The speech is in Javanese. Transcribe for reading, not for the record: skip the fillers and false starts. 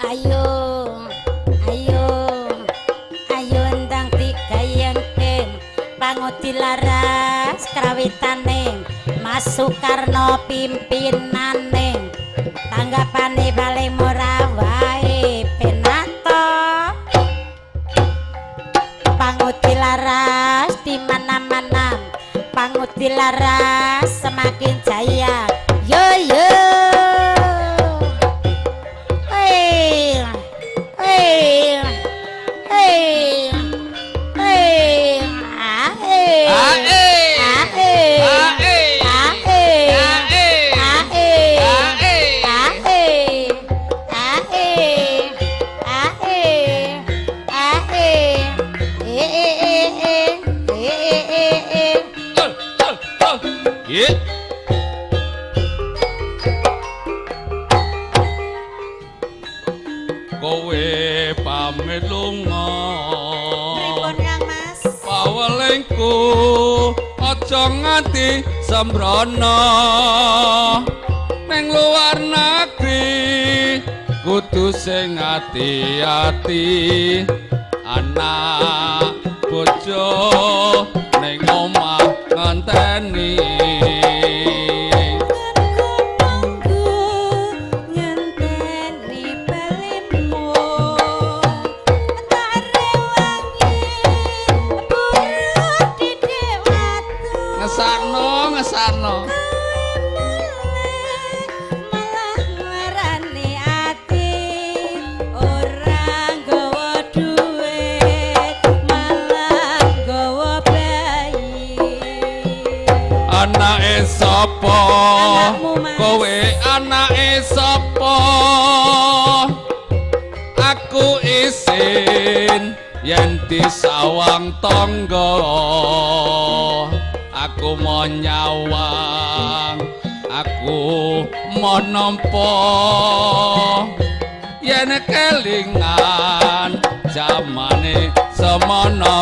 Ayo, ayo, ayo ndang digayengke Pangudi Laras krawitane, Mas Soekarno pimpinane, tanggapane paling murah wae penato. Pangudi Laras di mana-mana, Pangudi Laras semakin jaya. Yo yo. Hey, hey, hey, hey, ah, hey, Ah, eh. ah, hey, Ah, eh. ah, hey, Ah, eh. ah, hey, Ah, eh. ah, hey, ah, hey, ah, hey, ah, hey, eh, eh, eh, eh, eh, eh, eh, eh. Ye. Kowe pamit lunga. Pripun, Kang Mas? Pawelingku aja nganti sembrono. Ning luar negeri kudu sing ati-ati. Anak bojo ning omah ngenteni. Aku nunggu ngenteni balimu, tak rewangi buruh didik watu. Ngesakno, ngesakno. Malah nglarani ati, ora nggawa duit malah nggawa bayi. Anake sapa? Anakmu, Mas. Kowe anake sapa? Aku isin yen disawang tangga. Aku mau nyawang, aku mau nampa. Yen kelingan jamane semono.